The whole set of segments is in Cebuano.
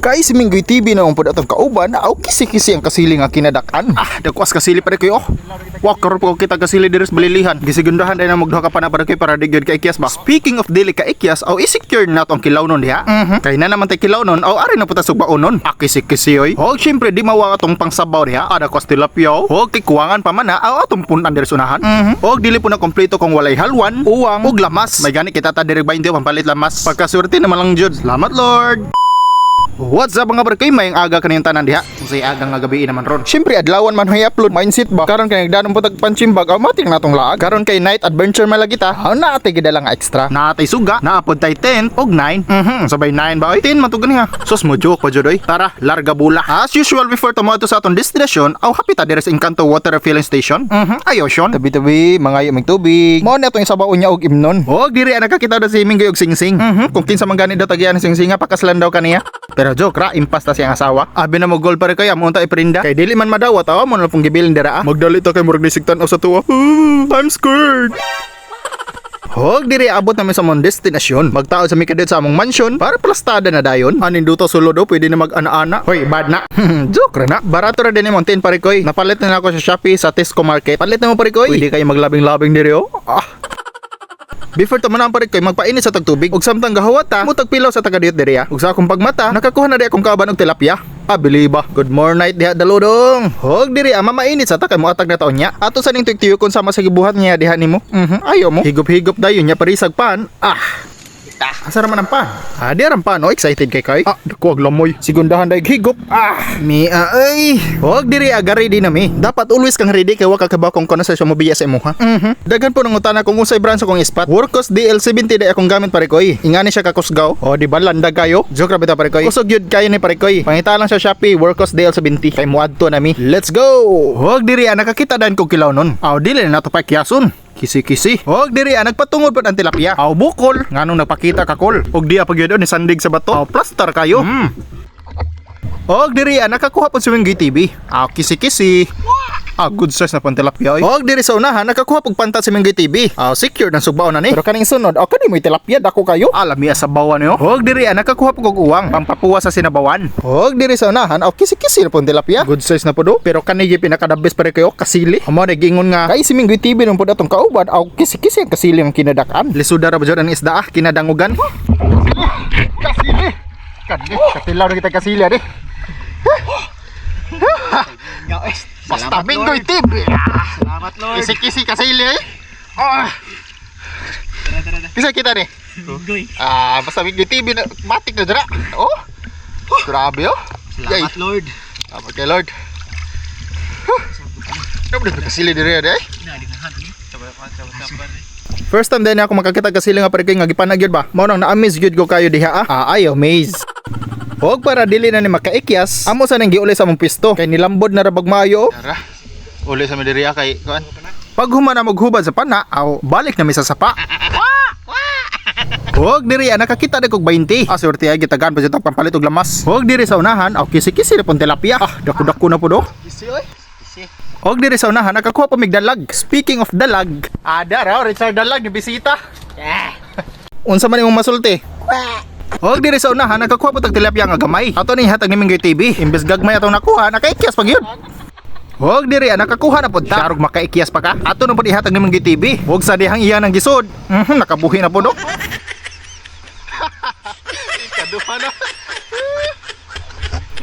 Kay si Minggoy TV na pud atong kauban, aw kisi-kisi ang kasili nga kinadak-an. Ah, dagwas kasili pare kayo. Oh. Wa karon po kita kasili diri sa balilihan. Gisigundahan din na magduha ka pa na para kay para di gyud kaikyas ba. Speaking of dili kaikyas, aw i-secure na atong kilawnon diha. Kay na naman tay kilawnon, aw ari na puta sugbaonon. Ah, kisi-kisi oy. Og syempre di mawa atong pangsabaw diha. Ada kos tilapia. Og kikuwangan pa man na, aw atong punan diri sa unahan. Og dili po na kompleto kung walay halwan, uwang, ug lamas. May gani kita ta diri 20 pampalit lamas. Pagkaswerte naman lang jud. Salamat, Lord. What's up, mga barkay, may aga kaniyang tanan diha. Kung aga nga gabi naman ron. Syempre adlawan man hay upload mindset ba. Karon kay nagdanom po tag punching bag, aw matik natong laag. Karon kay night adventure man lagi ta. Aw naa tay gidala nga extra. Naa tay suga, naa pod tay 10 og 9. Sabay 9 ba oy? 10 man to gani ha. Sus mo joke pa jud oy. Tara, larga bula. As usual, before tumoto sa atong destinasyon, aw hapit ta diri sa Encanto Water Refilling Station. Ayo Sean. Tabi-tabi, mangayo mig tubig. Mao na atong isabaw niya og imnon. Og diri ana nakakita na si Minggoy og singsing. Kung kinsa man gani daw tagian singsing nga pakaslan daw kaniya. Pero joke ra, impas ta siyang asawa. Abi na mo goal pare kay amo unta iprinda. Kay dili man madawat, aw mo na pong gibilin dira. Ah. Magdali ta kay murag nisigtan sa tuwa. I'm scared. Hog diri abot namin sa among destinasyon. Magtaod sa mi kadiyot sa among mansion para plastada na dayon. Anin duto sulod oh, pwede na mag-ana-ana. Hoy, bad na. Joke ra na. Barato ra din imong tin pare koy. Napalit na ako sa Shopee sa Tesco Market. Palit na mo pare koy. Pwede kayo maglabing-labing diri oh. Ah. Before tumunan pare koy, magpainit sa tagtubig. Ug samtang gahuwat ta, mutagpilaw sa taga-diyot diri ah. Ug sa akong pagmata, nakakuha na di akong kauban og tilapia. Ah, biliba. Good morning night diha daludong. Hog diri ama mainit sa ta kay moatag na taon niya. Ato sa ning tuyok kung sama sa gibuhat niya diha nimo. Ayo mo. Higop-higop dayon niya parisag pan. Ah. Asa naman ang pan? Ah, di aram pan, oh, excited kay kay. Ah, dako ag lamoy. Sigundahan dahil higop. Ah, mi ah, ay. Huwag diri aga ready na mi. Dapat always kang ready kay wa ka kabaw kung kono sa siya mobiya sa imuha. Daghan po nang utana kung unsay brand sa kong ispat. Wurkkos DL70 di akong gamit pare koy. Ingani siya kakusgaw. Oh, di ba landag kayo? Joke ra bitaw pare koy. Kusog yun kayo ni pare koy. Pangita lang sa Shopee Wurkkos DL70 kay muadto na mi. Let's go. Huwag diri ah, nakakita dan kog kilaw nun. Aw dili na nato pa kiyason. Kisi-kisi. Og diri ah, nagpatungod pa ang tilapia. Aw bukol, nganong nagpakita ka kol. Og diya pag yun ni sandig sa bato. Aw plaster kayo. Og diri ah, nakakuha po si Wingay TV. Aw kisi-kisi. Ah, good size na pong tilapia oy. Og diri sa unahan nakakuha pog pantat si Minggoy TV. Ah, secure ng sugbaon na ni. Pero kaning sunod, aw kani mo tilapia dako kayo. Alam niya sa bawan niyo. Og diri ah, nakakuha pog og uwang pampapuwa sa sinabawan. Og diri sa unahan, aw kisi-kisi na pong tilapia. Good size na po do. Pero kani gi pinaka-the best pare kayo kasili. Amo na gingon nga kay si Minggoy TV nung pud atong kauban, aw kisi-kisi ang kasili ang kinadak-an. Lisuda ra ba jud ang isda ah, kinadangugan. Kasili. Kani, katilaw na kita kasili adi. Basta Minggoy TV. Salamat, Lord. Kisi-kisi kasili eh. Ah. Tara, tara, tara. Kisa kita ni. Minggoy. Ah, basta Minggoy TV na matik na dira. Oh. Grabe oh. Salamat, Lord. Salamat kay Lord. Huh. Ano ba kasili diri eh? First time din ako makakita kasili nga pare kay nga gipanag yun ba. Mao nang na-amaze gyud ko kayo diha ah. Ah, ay amaze. Og para dili na ni makaikyas, amo sa nang giuli sa among pisto kay nilambod na ra bag maayo. Oh. Tara. Uli sa mi diri ah, kay kuan. Pag human na maghubad sa pana, aw balik na mi sa sapa. Huwag diri ah, nakakita na kog 20. Ah, swerte ay gitagaan pa siya pampalit og lamas. Huwag diri sa unahan, aw kisi-kisi na pong tilapia. Ah, dako-dako na po do. Kisi, oy. Kisi. Huwag diri sa unahan, nakakuha pa mig dalag. Speaking of dalag, ada raw Richard Dalag ni bisita. Unsa man imong masulti? Huwag diri sa unahan, nakakuha po tag tilapia nga gamay. Ato ni hatag ni Minggoy TV. Imbes gagmay atong nakuha, nakaikyas pag yun. Huwag diri ah, nakakuha na pud ta. Sharog makaikyas pa ka. Ato na pud ihatag ni Minggoy TV. Huwag sa dihang iya ng gisod. Nakabuhi na po do. Kaduha na.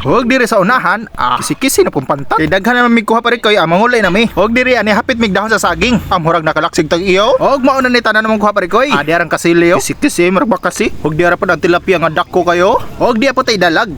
Huwag diri sa unahan, ah, kisi-kisi na pong pantat. Kay daghan naman mig kuha pare koy, ah, mangulay na mi. Huwag diri ani hapit mig dahon sa saging. Amhurag nakalaksig tag iyo. Huwag mauna ni tanan namong kuha pare koy. Ah, diarang kasili oh. Kisi-kisi murag bakasi. Huwag diara po ang tilapia nga dako kayo. Huwag diya po tay dalag.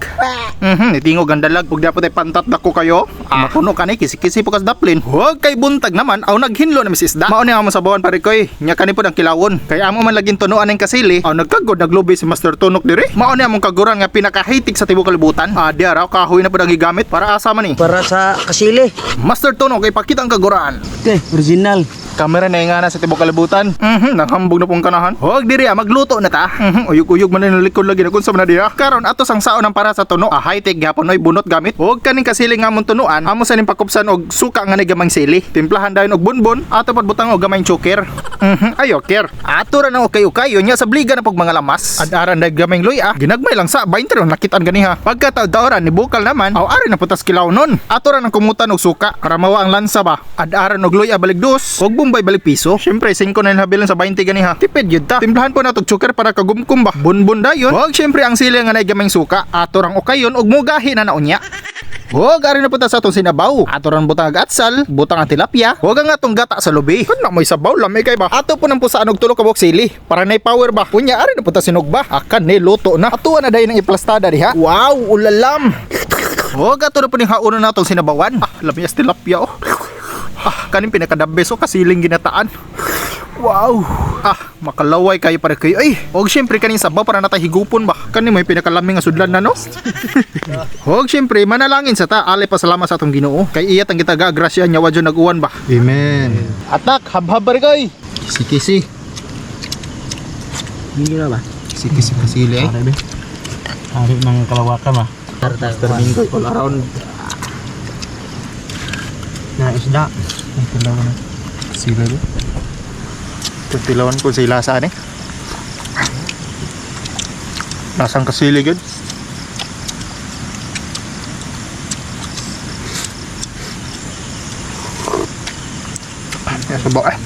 Itingog ang dalag. Huwag diya po tay pantat dako kayo. Ah, mapuno ka ni kisi-kisi po kas daplin. Huwag kay buntag naman, aw naghinlo na mis isda. Mao ni amo sabawan pare koy. Nya kani po ang kilawon. Kay amo man laging tunuan ng kasili. Aw nagkagod naglubi si Master Tunok diri. Mao ni among kaguran nga pinakahitik sa tibuok kalibutan. Ah, diara kahoy na po ang gigamit para asa man ni. Para sa kasili. Master Tunok, ipakita ang kaguran. Okay, original. Kamera na nga na sa tibok kalibutan. Naghambog na pong kanahan. Huwag diri ah, magluto na ta. Uyog-uyog man na likod lagi na kung sa man na diha. Karon ato sang saon ang para sa tuno. Ah, high-tech gyapon oy bunot gamit. Huwag kaning kasili nga among tunuan. Amo sa ning pakupsan og suka nga ni gamay sili. Timplahan dayon og bunbon, ato padbutang og gamay choker. Ayo ker. Ato ra nang ukay-ukay unya sa bliga na pog mga lamas. Ad-aran day gamay luya. Ginagmay lang sa 20 ron nakitaan ganiha. Pagka taoran ni bukal naman, aw ari na putas kilaw nun. Ato ra nang kumutan og suka para mawa ang lansa ba. Ad-aran og luya balik dos, og Bombay balik piso. Syempre 5 na habilin sa 20 ganiha. Tipid yun ta. Timplahan po natog sugar para kagumkum ba. Bunbun dayon. Og syempre ang sili nga naay gamay suka. Ato rang ukayon og mugahi na naunya. Huwag ari na punta sa atong sinabaw. Ato ran butang ag atsal, butang ang tilapia. Huwag ang atong gata sa lubi. Kana may sabaw lami kay ba. Ato po nang pusaan og tulo ka buok sili para nay power ba. Unya ari na punta sinog ba. Akan ni luto na. Ato na dayon ang iplastada diha. Wow, ulalam. Huwag ato na po ning haonon natong sinabawan. Ah, lami as tilapia oh. Ah, kaning pinakadabes oh kasiling ginataan. Wow. Ah, makalaway kayo para kayo. Ay, og syempre kaning sabaw para natay higupon ba. Kani may pinakalaming nga sudlan na no. Og syempre manalangin sa ta alay pasalamat sa atong Ginoo. Kay iya tang kita grasya nya wadyo nag-uwan ba. Amen. Atak, habhab ba kay. Kisi-kisi. Hindi na ba? Kisi-kisi kasili ay. Ari ng kalawakan ba? Mr. Minggoy all around. Na isda. Ang tilawan na. Sila do. Tilawan ko sila saan eh. Lasang kasili gud. Ya, sabaw eh.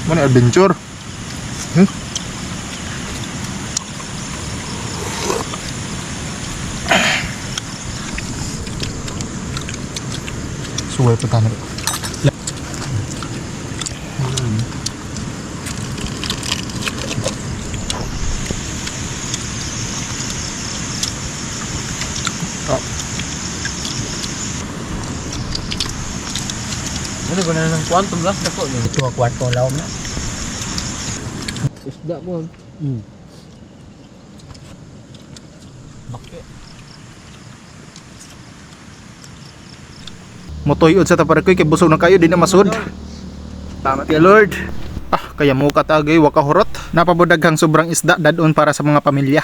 Mana adventure? Suway pa tayo. Ano ba na ng quantum last dako ni? Ito kwarto lawom na. Isda mo. Motoyod sa taparakoy kay busog na kayo di na masud. Tama kay Lord. Ah, kaya mo katagay waka hurot. Napabudaghang sobrang isda dadon para sa mga pamilya.